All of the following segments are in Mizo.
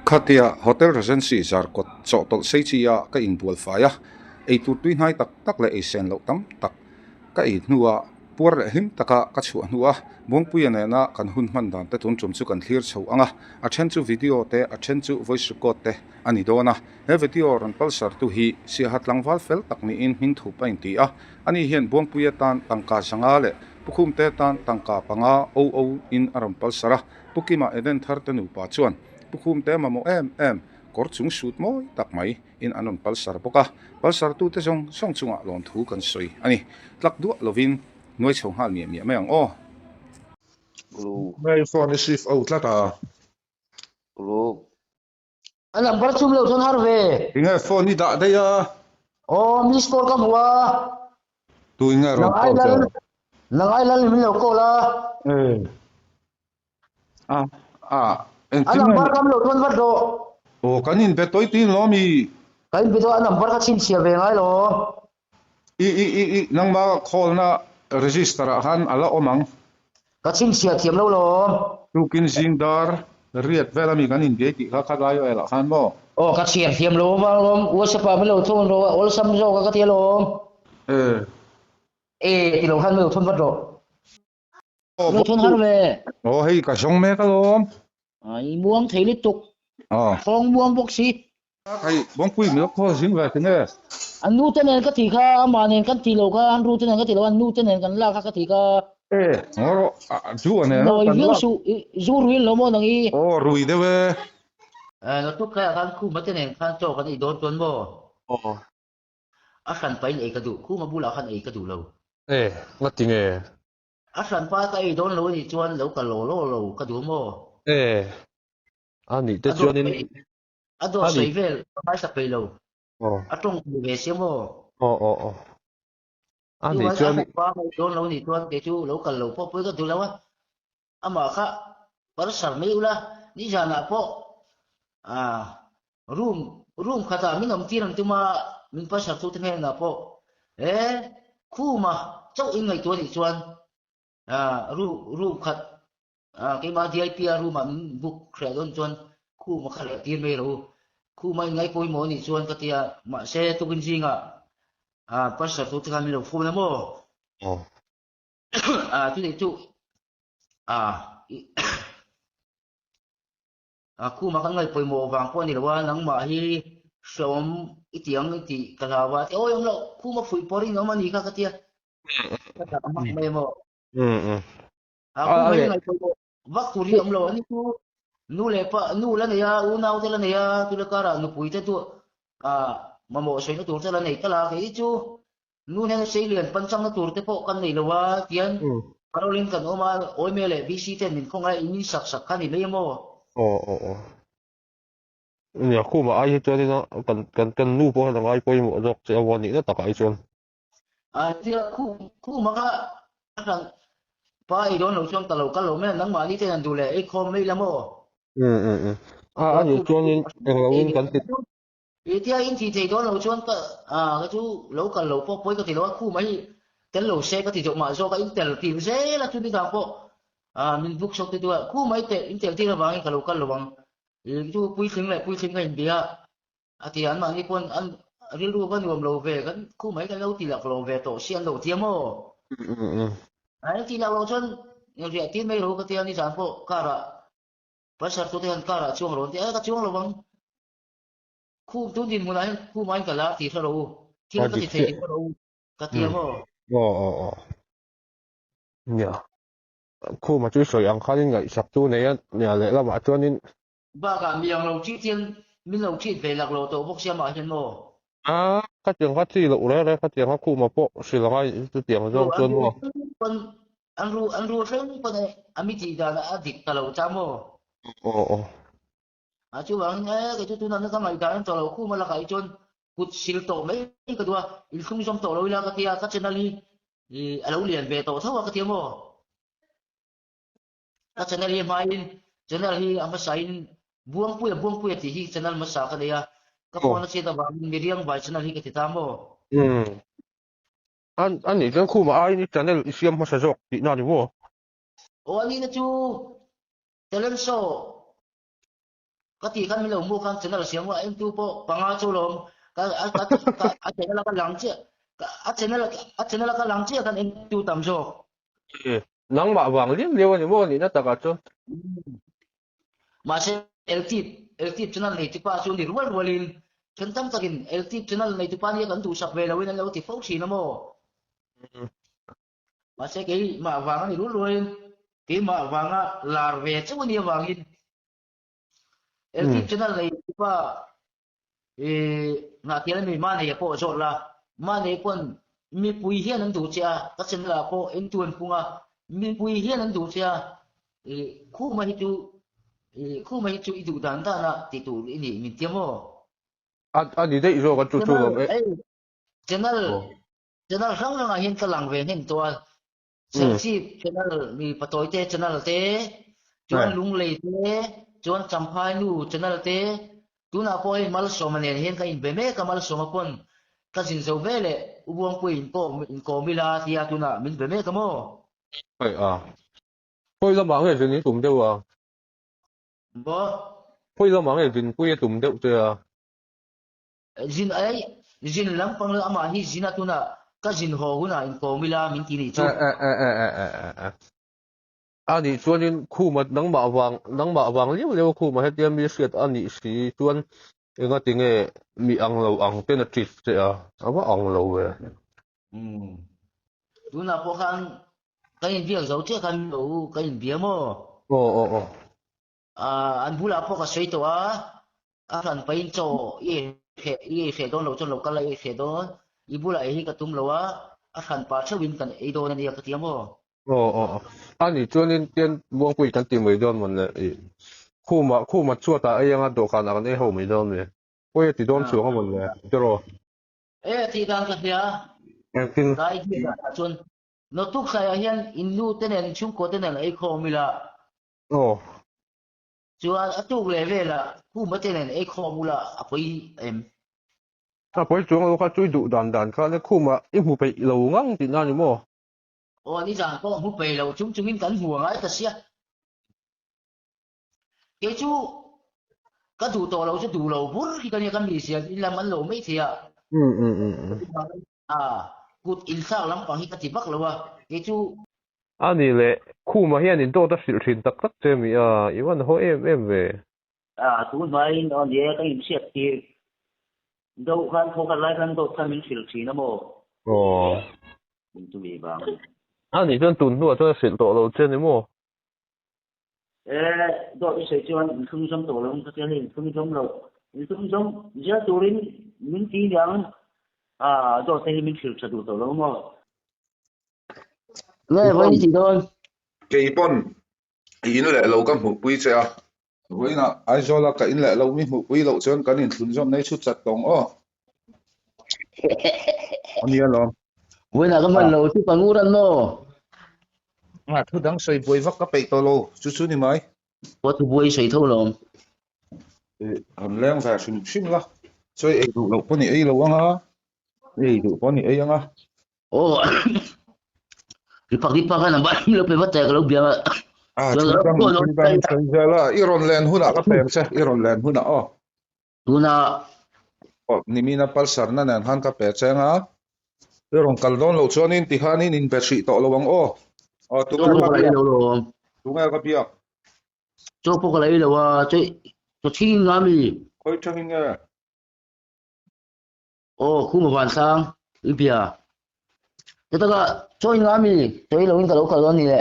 Khatia Hotel Regency zarkawt chawhtawlh sei chi a ka inbual fai a, eitur tui hnai tak tak leh eisen loh tam tak ka ei hnua puar leh hlim taka ka chhuah hnua Buangpuia nena kan hun hman dan te tun tum chu kan thlir chho ang a, a then chu video te a then chu voice record te a ni dawn a, he video rawn palsar tu hi Siaha tlangval fel tak niin hming thup a inti a, ani hian Buangpuia tan tangka zanga leh Pukhumte tan tangka panga o o in a rawn palsar a. Pu Kima Eden thar te nupa chuan Pu Khumte mamawh em em kawr chung sut mawi tak mai in an rawn palsar bawk a, palsar tute zawng zawng chungah lawmthu kan sawi a ni. Tlak duah lovin nuai chho nghal miah miah mai ang aw. Blue. Ngai phone i shift out tlat a. Blue. A number chum lo chuan har ve. Tinge phone i dah daih a? Aw miss call ka hmu a. Tu in nge rawn call che? Nang ai lal min lo call a. Eh. A a A number kam lo chuan vat rawh. Aw kan in be tawi tin lo mi. Kan in be tawi a number kha chhinchhiah ve ngai lo. I i i i nangma call na register ah khan a la awm ang. Ka chhinchhiah thiam lo lawm. Tukin zing dar riat vel ami kan inbiai tih kha khat lai oil ah khan maw? Aw ka chhiar thiam lo avang lawm WhatsApp ah min lo thawn rawh a awlsam zawk a ka ti alawm. E. E ti lo khan min lo thawn vat rawh. Lo thawn har ve. Aw hei ka zawng mek alawm. Ai muang thei lutuk. Aw. Thawng muang bawk si. Hei Bawngpui mi khaw zing ve ti nge? An nu te nen ka ti kha, amah nen kan ti lo kha, an ru te nen ka ti lo, an nu te nen kan lak kha ka ti kha. E, ngaw rawh, zu a nen kan lak. Su, zu ruin lo maw nang i? Aw, rui deuh e. Naktuk kaiah khan Khuma te nen khan chaw kan ei dawn chuan maw? Aw. A hran pahin ei ka duh, Khuma bulah khan ei ka duh lo. E, nga ti nge? A hran pa ka ei dawn lo a nih chuan lo ka law law lo ka duh maw? E, a nih te chuanin A dawt sawi vel ka ngaithla peih lo. Aw. A tawng thei ve sia maw? Aw aw aw. A nih chuan. A pa mai dawn lo nih chuan kei chu lo kal lo pawh pawh ka duh lo a. Amah kha parsar mai ula nizanah pawh ah room room khatah min awm tir ang tuma min parsar tu te hnenah pawh e khuma chauh in ngaihtuah nih chuan ah room room khat Keimah VIP a room ah min book hreh dawn chuan khum a kha leh tir mai rawh u. Khum a inngai pawimawh anih chuan ka ti a, mahse tukin zingah pastor tu te khan min lo phone a maw? Aw. Chutih chu khum a kan ngaih pawimawh vang pawh a ni lo a, nangmah hi hreawm i ti ang i tih ka hlau a, awi awm loh, khum a fuih pawr in awm a ni kha ka ti a, ka dah hmak mai a maw? A A mai leh. ngai pawimawh vak tur hi awm lo ani chu nu leh pa nu la nei a unau te la nei a tu le karah nupui te chu a mamawh sawi na tur te la nei tal a kei chu nu hnena sei lian pan changna tur te pawh kan nei lo a tian parolin kan awm a awime leh BC ten min khawngaih in min sak sak kha ni mai emaw. Aw aw aw. Nia khuma ai hi chuan ina kan kan kan nu pawh hian a ngai pawimawh zawk che a vaw nihna takah hi chuan. A tia khu khuma kha kan pa ei dawn lo chuan ka lo kal lo mai a nangmahni te hian duh leh ei khawm mai la maw? Um um um a a nih chuanin eng lo in kan ti. I tia in thih thei dawn lo chuan ka a ka chu lo kal lo pawh pawi ka ti lo a khuma hi tel lo se ka ti zawk mah zawk a in tel tir zel a chumi dang pawh a min book sawk te chu a khuma i tel in tel tir avangin ka lo kal lo ang i chu puitling leh puitling ka inbia a. A ti an mahni pawn an rilru va nuam lo ve kan khu mai kan lo ti lak lo ve tawh si an lo ti a maw? An ti lak lo chuan riah tir mai ro ka tia nizan pawh car ah pastor tute hian car ah chuang ro an ti a ka chuang lo ang khu tun dinhmunah hian khu maiin ka lar tih hre ro u thil ka ti thei tih hre ro u ka ti a maw? Aw aw aw nia khuma chu sawi ang khanin ngaihsak chu nei a nia lehlamah chuanin Bakah mi ang lo ṭih chian min lo ṭih ve lak lo tawh bawk sia mah hian maw? A, khatiang kha chi loh reng reng khatiang kha khuma pawh hrilh a ngai chutiang zawng chuan maw? Pawn an ru an ru thleng pawn a mi tih dan a dik ta lo cha maw? Aw aw. A chuvangin e kei chu tunah ka ngaihdan an tawh lo khuma lakah hi chuan kut sil tawh mai ka duh a, inthlung zawm tawh lo ila ka tia ka channel hi a lo lian ve tawh tho a ka tia maw? Ka channel hi hmain channel hi a hmasain Buangpuia Buangpuia tih hi channel hmasa ka nei a, ka phone a chhiat avangin Miriang Vai channel hi ka ti ta maw? Umm. An a nih chuan khumah aiin i channel i siam hmasa zawk tihna a ni maw? Aw a nihna chu talent show. Ka tih khan min lo hmuh khan channel siam a entu pawh panga chu lawm ka a channel a ka lang chiah a channel a channel a ka lang chiah khan entu tam zawk. Nangmah vang liau liau a ni maw nihna takah chuan. Mahse Eltip Eltip channel neitupa chu ni rual rualin then tam takin Eltip channel neitupa nia kan duhsak ve loin an lo ti fo thin a maw. Mahse keimah vang a ni rual rualin keimah vanga lar ve chauh a nih avangin Eltip channel neitupa i ngahtial ami Manei a pawh zawt la, Manei pawn mipui hian an duh che a, ka channel ah pawh entu an pung a, mipui hian an duh che a, i Khuma hi chu i Khuma hi chu i duh dan dan a ti tur i nih min tia maw? A a ni daih zawk a chu chu lo e. Channel channel hrang hrang ah hian ka lang ve hnem tawh a, Serchhip channel mi patawi te channel te, chuan Lunglei te, chuan Champhai nu channel te, tunah pawh hei Malsawma nen hian ka inbe mek a, Malsawma pawn ka zin zo ve leh U Buangpuii inkawm inkawm ila tia tunah min be mek a maw? Hei a, khawi lamah nge zin i tum deuh a? Maw? Khawi lamah nge zinpui a tum deuh che a? Zin ai, zin lampang la amah hi zin a tunah ka zin haw hunah inkawm ila min ti nih chu. A nih chuanin khuma nangmah vang nangmah vang liau liau a khuma hetia mi hriat a nih si chuan engati nge mi ang lo ang ten a treat che a, a va ang lo ve. Umm. Tunah pawh khan kan inbiak zo chiah khan lo kan inbia maw? Aw aw aw. An bulah pawh ka sawi tawh a, a hran pahin chaw i ei hreh dawn loh chuan lo kal a ei hreh dawn, i bulah ei hi ka tum lo a, a hran pah theuhin kan ei dawn a nia ka ti a maw? Aw aw aw. A nih chuanin tian Buangpui kan ti mai dawn mawn le i khumah khumah chhuatah ei anga dawhkanah kan ei ho mai dawn mi? Pawi a ti dawn chuang a mawn le tiraw? E tih dan ka hria. Engtin? Tlai hnih danah chuan Nawtuk tlaiah hian in nu te nen chhungkaw te nen ei khawm ila. Aw. Chuan a tuk leh velah Khuma te nen ei khawm ula a pawi em? A pawi chuang lo kha chui duh dan dan khan e Khuma i hmu peih lo ngang tihna a ni maw? Aw nizan pawh hmu peih lo chung chungin kan hmu angai ta sia. Kei chu ka duh tawh lo chu duh lo bur hi ka nia ka mizia in lam an lo mai thei a. A kut inthlak lampang hi ka ti vak lo a, kei chu. A ni le, Khuma hian in dawt a hrilh thin tak tak che mi a, i van haw em em ve. A, tun hmaiin aw ni e, ka inhriat tir deuh khan thaw khat lai khan dawt khan min hrilh thin a maw? Aw. Min chu mi vang a ni. A nih chuan tun hnuah chuan a hrilh tawh lo che ni maw? E, dawt i sawi chuan inthlung zawm tawh lo ang ka tia hei inthlung zawm lo, inthlung zawm zel turin min ti niang a, dawt te hi min hrilh tha duh tawh lo maw? Nge vawiin i tih dawn? Kei pawn i in leh lo ka hmuhpui che a. Vawiinah Aizawla ka in leh lo mi hmuhpui loh chuan kan inthlun zawm nei chhut chat tawng aw. A nia lawm. Vawiinah ka hman lo chu ka ngur an maw? A thu dang sawi buai vak ka peih tawh lo, chu chu ni mai. Aw thu buai sawi tho lawm. Rawn leng ve hrim hrim la, chawi ei duh loh pawh ni ei lo ang a, ei duh pawh ni ei ang a. Aw ripak ripak a number lo pe vat ka lo biang a. A thu dang thu dang sawi zel a, i rawn len hunah ka peng che, i rawn len hunah aw. Tuna Aw nimina Pulsar na nen khan ka pe cheng a, i rawn kal dawn loh chuanin tikhanin in be hrih tawh lo ang aw. Aw tunge ka biak, tunge ka biak. Chaw pawh ka la ei lo a, chaw chaw chhing nga mi. Khawi thangin nge? Aw Khuma Vansang i bia. Chutaka chaw in nga mi, chaw ei lo in ka lo kal dawn ni le.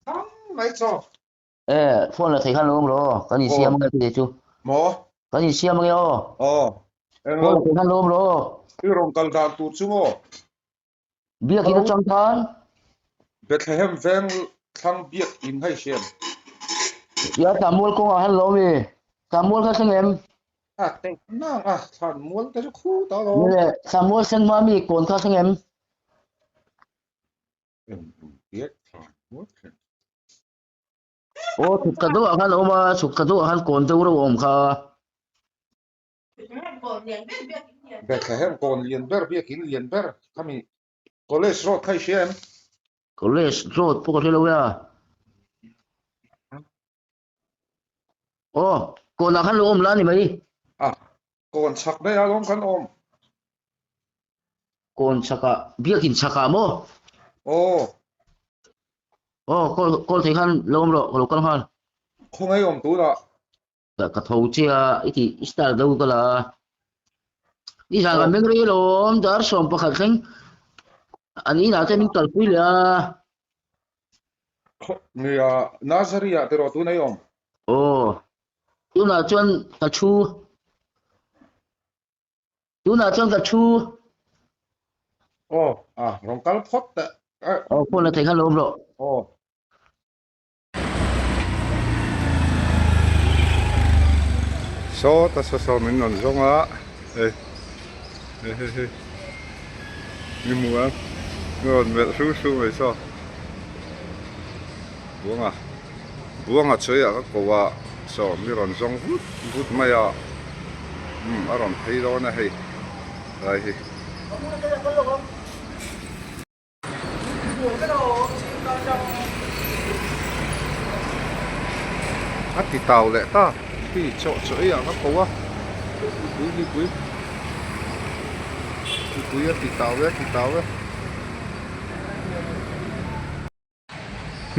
Thang mai chaw. E, phone la thei khan lo awm rawh aw, kan insiam ange tih chu. Maw? Kan insiam ange aw. Aw. Phone la thei khan lo awm rawh aw. I rawn kal dan tur chu maw? Biakin atang khan. Bethlehem veng thlang biakin hei hriam. Ya Samuel kawngah han lo awm i. Samuel kha thleng em? A teh nang a, thlan mual te chu khu ta lo. Nile, Samuel sen hma mi kawn kha thleng em? Eng biak thlan mual thleng. Aw chhuk thla deuhah khan a awm a, chhuk thla deuhah khan kawn deuh reuh a awm kha. Bethlehem kawn lian ber, biakin lian ber khami College Road kha i hria em? College Road pawh ka hre lo e a. Aw, kawnah khan lo awm la a ni mai. A, kawn chhak daih a lawm kan awm. Kawn chhakah, biakin chhakah maw? Aw. Aw, kawl kawl thei khan lo awm rawh, ka lo kal nghal. Khawngaih awm tunah. Ka tho che a, i tih i style deuh ka la a. Nizan kan meng rei alawm, dar 11 thleng an inah te min kalpui leh a. Nia, Nazari ah tiraw tun ei awm? Aw, tunah chuan ka thu. Tunah chuan ka thu. Aw, a rawn kal phawt teh. Aw, phone la thei khan lo awm rawh. Aw. Saw ta saw saw min rawn zawng a hei hei hei hei mi hmu ang mi rawn melh hru hru mai saw buanga buanga chawiah ka ko a saw mi rawn zawng vut vut mai a umm a rawn phei dawn a hei lai hi. A ti tau leh ta khi chawh chaw ei ah ka ko a mipui mipui mipui a ti tau e ti tau e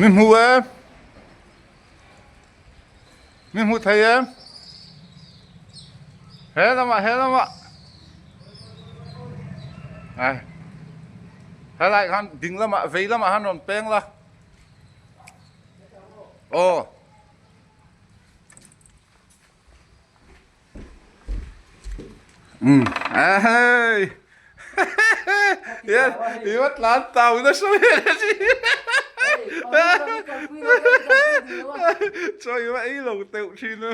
mi hmu e mi hmu thei e he lamah he lamah ai helai khan ding lamah vei lamah han rawn peng la aw Hey! I va tlan tau nasa vel a si. Chaw i va ei lo teuh thin a.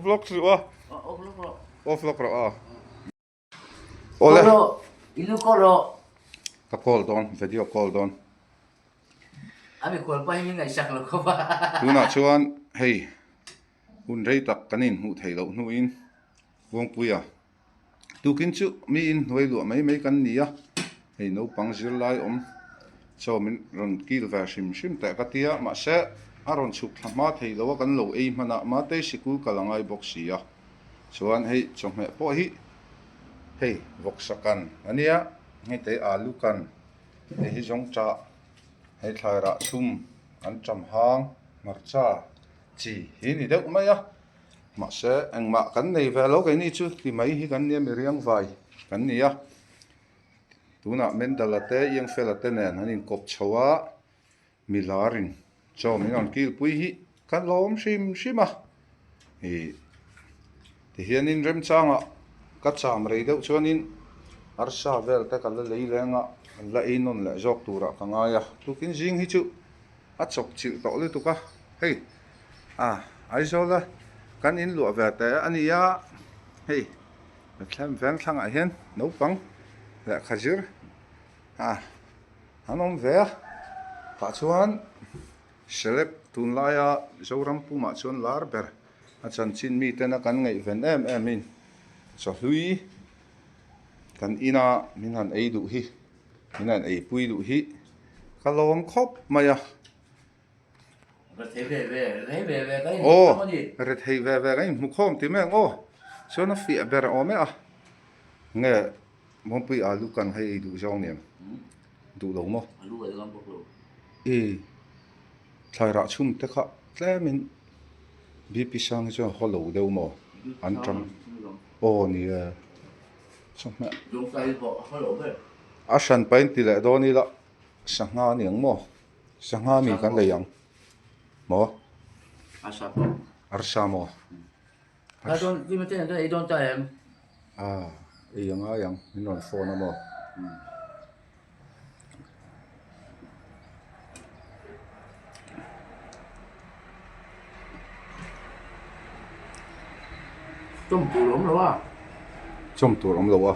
Vlog suh a. Off lawk rawh a. Awle. I lu call rawh. Ka call dawn, video call dawn. A mikhual pawh hi min ngaihsak lo khawp a. Tunah chuan hei hun rei tak kan inhmuh theih loh hnuin Vawngpuia tukin chu mi inhnuai luah mai mai kan ni a, hei naupang zirlai awm chaw min rawn kil ve hrim hrim teh ka tia mahse a rawn chhuk thla hma thei lo a kan lo ei hman a, Matei sikul kal a ngai bawk si a. Chuan hei chawhmeh pawh hi hei vawksa kan a nia, hei te alu kan, hei hi zawngṭah, hei thlai rah chhum an ṭam hang hmarcha chi hi ni deuh mai a, mahse engmah kan nei ve lo keini chu ti mai hi kan nia miriang vai kan ni a, tunah Mendala te Iangfela te nen an inkawp chho a. Milarin chaw min rawn kilpui hi ka lawm hrim hrim a, ih tihianin remchangah ka cham rei deuh chuanin arsa vel te ka la lei leng a, an la ei nawn leh zawk turah ka ngai a, tukin zing hi chu a chawp chilh tawh lutuk a, hei ah Aizawla kan in luah ve teh a ni a, hei Bethlehem veng thlangah hian naupang lehkha zir ah. An awm ve a, tah chuan celeb tunlaia Zoram pumah chuan lar ber a chanchin miten a kan ngaihven em em in chawhlui kan ina min han ei duh hi, min han eipui duh hi ka lawm khawp mai a. Rethei ve ve, rethei ve ve ka inhmu khawm a ni. Aw, rethei ve ve ka inhmu khawm ti mai ang aw, chuan a fiah ber awm e a, nge Mawmpui alu kan hei ei duh zawng nen duh lo maw? Alu ei ngam bawk lo. I thlai rah chhum te kha tlemin BP sang hi chuan haw lo deuh maw? An ṭang. Aw ni e. Chawhmeh. Dawngtai hi pawh a haw lo ber. A hran pahin ti leh dawn ila sangha a ni ang maw? Sangha mi kan lei ang maw? Arsa pawh. Arsa maw? Ka dawn ti maw ten ei dawn ta em? Ah, ei a ngai ang, min rawn phone a maw? Chawm tur awm lo a. Chawm tur awm lo a.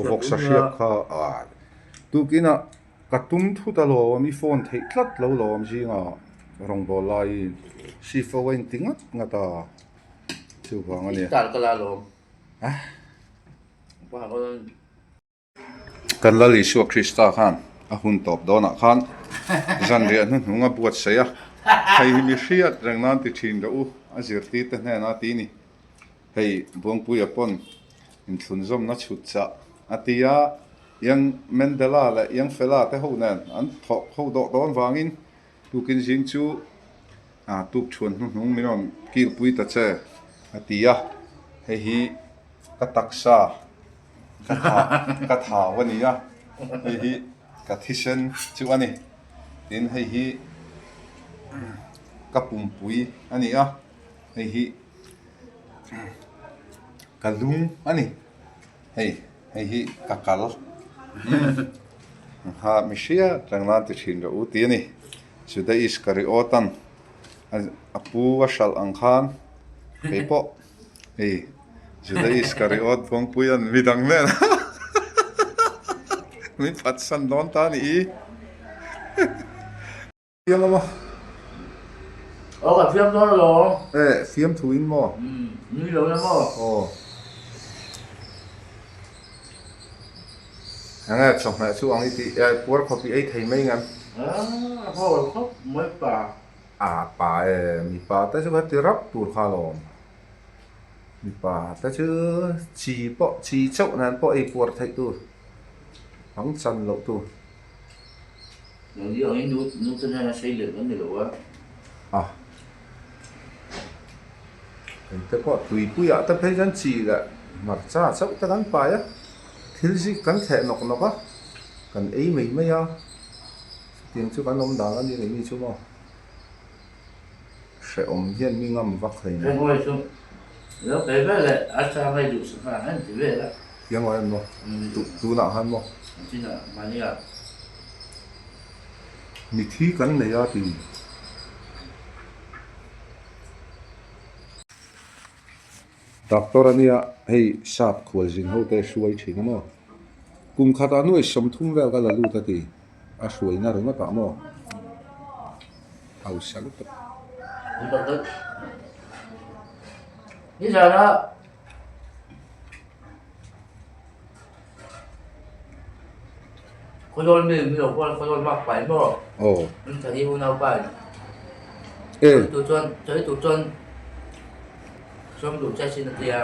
Vawksa hriak kha ah tukinah Ka tum thut alawm, i phone theih tlat lo lawm zingah rawngbâwl laiin sifo a inti ngat ngat a, chuvang a nia. Kan Lal Isua Krista khan a hun tawp dawnah khan zanriah hnuhnung a buatsaih a. Hei hi mi hriat reng nan ti thin rawh u, a zirtirte hnenah a ti ni. Hei Buangpuia pawn inthlunzawmna chhut chah a ti a, Young Mendela leh Young Fela te ho nen an thawk ho dawh dawn vangin tukin zing chu tuk chhuan hnuhnung min rawn kilpui ta che a ti a, hei hi ka taksa ka ka thau a ni a, hei hi ka thisen chu a ni, tin hei hi ka pumpui a ni a, hei hi ka lung a ni, hei hei hi ka kal ha mi hriat reng nan ti thin rawh u tih a ni, Juda Iskariot-an a pu a hralh ang khan kei pawh hei Juda Iskariot Buangpuia'n midang nen min phatsan dawn ta a ni i. Fiam a maw? Aw ka fiam dawn alawm. E, fiam thu in maw? Umm, nui lo la maw? Aw. Enge chawhmeh chu ang i tih e, puar khawp i ei thei mai ngem? A haw lo khawp mai pa. A pa e, mipa te chu heti rap tur kha alawm. Mipa te chu chi pawh, chi chauh nen pawh ei puar theih tur, ang chan loh tur. Nangni angin nu nu te hian a sei leh kan ni lo a. A. Engte pawh tuipuiah te phei chuan chi leh hmarcha chauh te kan pai a, thil zik kan thleh nawk nawk a, kan ei mai mai a, chutiang chu kan awm dan a ni rih mi chu maw. Hrehawm hian mi ngam vak hlei mai. Hrehawm chu lo pe vel leh a chang a i duhsak a an ti vel a. Piang awm em maw? Tunah khan maw? Chinah mahnia. Mithi kan nei a ti. Doctor a nia, hei sap khualzin ho te hruai thin a maw? Kum khatah nuai 30 vel ka la lut a ti. A hruaina ringawt ah maw? Hausa lutuk. Nizana Khawzawl mi mi lo kual khawzawl bak pai maw? Aw. An thani unau pa in. E. Tu chuan chai tu chuan sawm duh che sin a tia.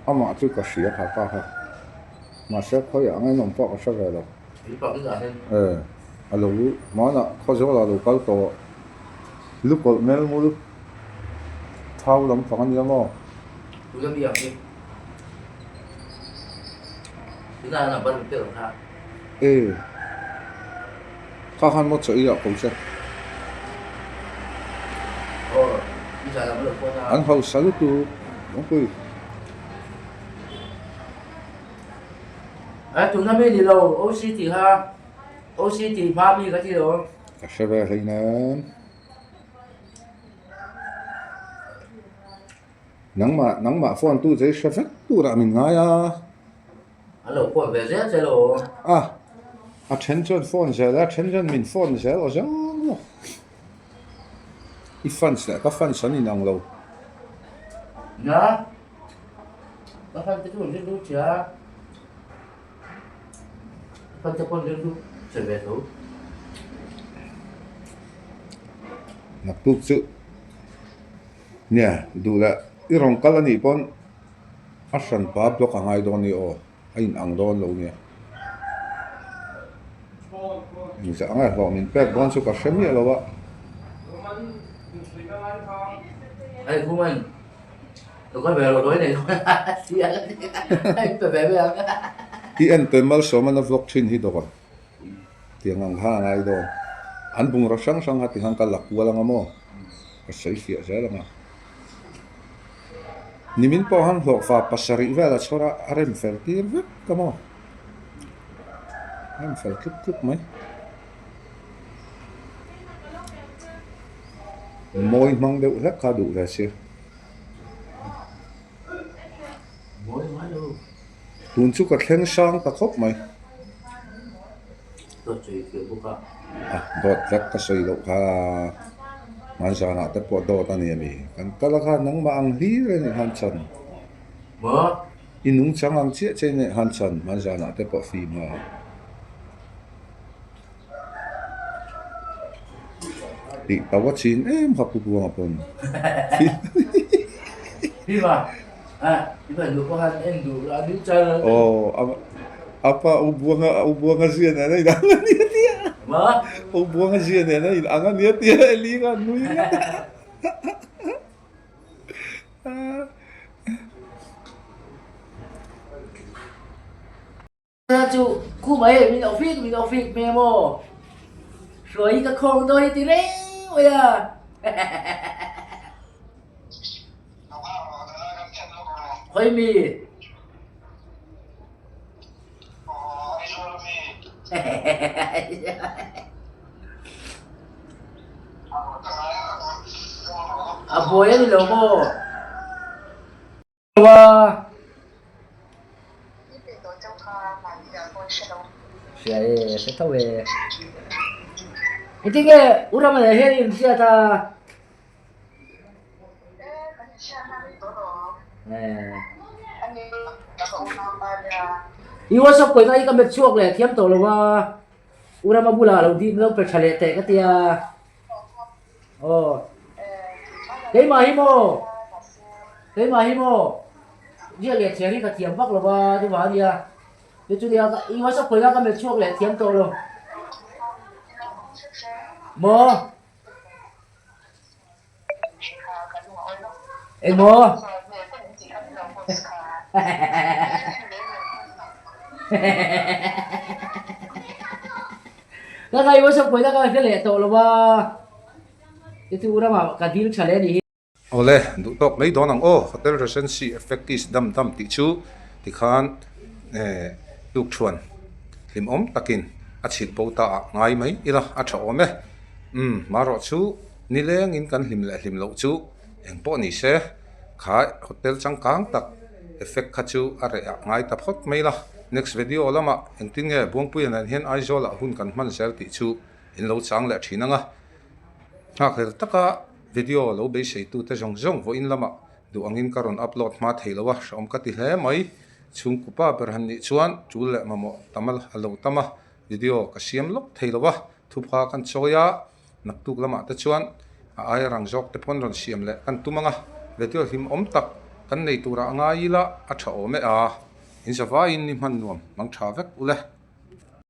Amah chu ka hria kha pa kha. Mahse khawiah ang enawm pawh ka hre ve lo. E. A lo hmanah khawzawl ah lo kal tawh. Lukawlh melmul thau lampang a nia maw? E. Kha khan maw chaw i ah ko che. An hausa lutuk Lungpui. Ka hre ve hlei nen. Nangmah nangmah phone tu che i hre vek turah min ngai a. An lo phone ve zel che lo. A, a then chuan phone zel a, a then chuan min phone zel aw zang maw. I fans leh ka fans an inang lo. Nia, ka fan te chu an rilru che a. Ka fan te pawh an rilru che ve tho. Naktuk chu. Nia, duh leh i rawn kal a nih pawn a hranpa block a ngai dawn a ni aw, a in ang dawn lo nia. Engzah nge hlawh min pek dawn chu ka hre miah lo a. I en pe Malsawmana vlog thin hi dawr tiang ang kha a ngai dawn. An bungraw hrang hrang kha tikhan ka la kual anga maw? Ka sawi fiah zel ang a. Nimin pawh han hlawhfa pasarih vel a chhawr a, a rem fel tir vek ka maw? A rem fel tlup tlup mai. Mawi hmang deuh hlek kha duh ve sia. Tun chu ka thleng sang ta khawp mai. A dawt vek ka sawi loh kha hmanzanah te pawh dawt a ni a mi. Kan kal a kha nangmah ang hlir a nih han chan. I nungchang ang chiah che nih han chan hmanzanah te pawh fim a. Tih tau a chin em kha Pu Buanga pawn. Aw a pa U Buanga U Buanga zia nen a inang a nia tia. U Buanga zia nen a inang a nia tia Eli kha a nui ngat a. Chu khumah hei min ofik min ofik hmel maw? Hruai hi ka khawng dawn hi ti reng mai a. Khawi mi? A buai a ni lo maw? Hria e, hre tho e. Engtin nge U Rama leh hian in hriat a? I WhatsApp kawihna hi ka met chhuak leh thiam tawh lo a, U Rama bulah lo dip lo pe tha leh teh ka tia. Aw. Keimah hi maw? Keimah hi maw? Ziah leh chhiar hi ka thiam vak lo va chuvang a nia. Chu chu nia i WhatsApp khawih la ka melh chhuak leh thiam tawh lo. Maw? Eng maw? Ka ngai WhatsApp khawih la ka hre leh tawh lo va. Chu chu ramah ka dil tha leh a nih hi. Awle, duh tawk mai dawn ang aw, Hotel Regency Effectis dam dam tih chu tikhan eh tuk thuan hlimawm takin a chhilh bo ta ah ngai mai ila a tha awm e. Umm, marawh chu nilengin kan hlim leh hlim loh chu eng pawh ni se, kha hotel changkang tak effect kha chu a reh ah ngai ta phawt mai la. Next video lamah engtin nge Buangpuia nen hian Aizawl ah hun kan hman zel tih chu in lo chang leh thin ang a. Nghakhlel taka video lo beiseitute zawng zawng vawiin lamah duh angin ka rawn upload hma thei lo a, hrehawm ka ti hle mai. Chhungkaw pa ber han nih chuan tul leh mamawh tam a lo tam a, video ka siam lawk thei lo a, thupha kan chawi a, naktuk lamah te chuan a aia rang zawk te pawn rawn siam leh kan tum ang a, video hlimawm tak kan nei turah a ngai ila a tha awm e a, in zavaiin ni hman nuam mang tha vek ule.